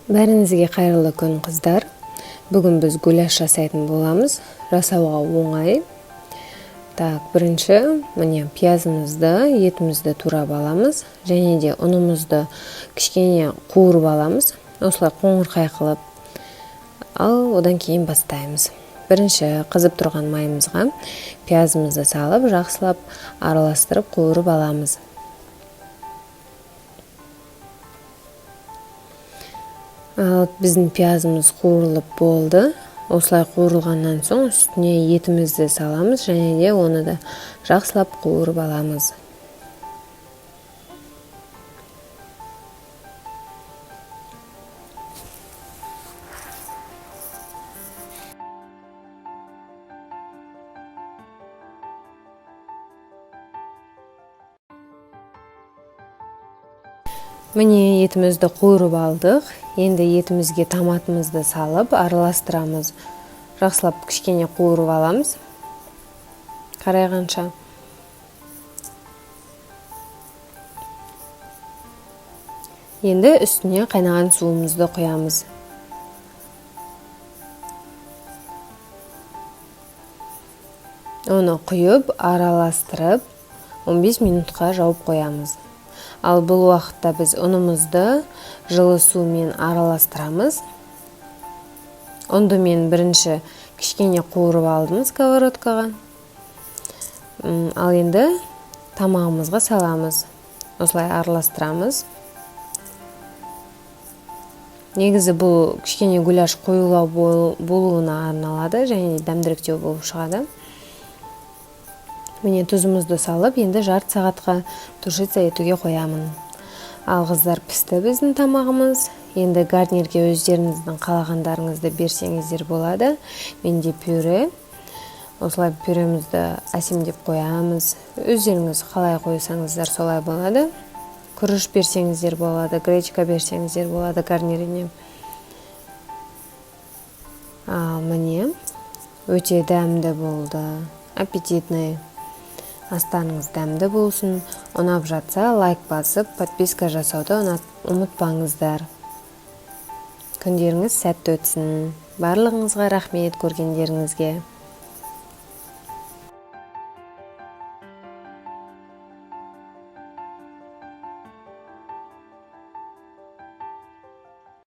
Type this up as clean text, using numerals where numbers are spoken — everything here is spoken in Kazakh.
Бәріңізге қайырлы күн, қыздар! Бүгін біз гуляш жасайтын боламыз. Жасауға оңай. Так, бірінші, міне, пиязымызды, етімізді турап аламыз және де ұнымызды кішкене қуырып аламыз, осылай қоңырқай қылып. Ал одан кейін бастаймыз. Бірінші қызып тұрған майымызға пиязымызды салып, жақсылап араластырып, қуырып аламыз. Ал біздің пиязымыз қуырылып болды. Осылай қуырылғаннан соң үстіне етімізді саламыз және де оны да жақсылап қуырып аламыз. Міне, етімізді қуырып алдық. Енді етімізге томатымызды салып, араластырамыз. Жақсылап кішкене қуырып аламыз қарайғанша. Енді үстіне қайнаған суымызды құямыз. Оны құйып, араластырып, 15 минутқа жауып қоямыз. Ал бұл уақытта біз ұнымызды жылы сумен араластырамыз. Ұнды мен бірінші кішкене қуырып алдым сковородкаға. Ал енді тамағымызға саламыз. Осылай араластырамыз. Негізі бұл кішкене гуляш қоюлау болуына арналады және дәмдіректеу болып шығады. Міне, тұзымызды салып, енді жарты сағатқа тушиться етуге қоямын. Ал, қыздар, пісті біздің тамағымыз. Енді гарнирге өздеріңіздің қалағандарыңызды берсеңіздер болады. Менде пюре. Осылай пюремізді әсемдеп қоямыз. Өздеріңіз қалай қойсаңыздар, солай болады. Күріш берсеңіздер болады, гречка берсеңіздер болады гарниріне. Ал міне, өте дәмді болды, аппетитный. Астарыңыз дәмді болсын! Ұнап жатса, лайк басып, подписка жасауды ұмытпаңыздар. Күндеріңіз сәтті өтсін! Барлығыңызға рахмет көргендеріңізге.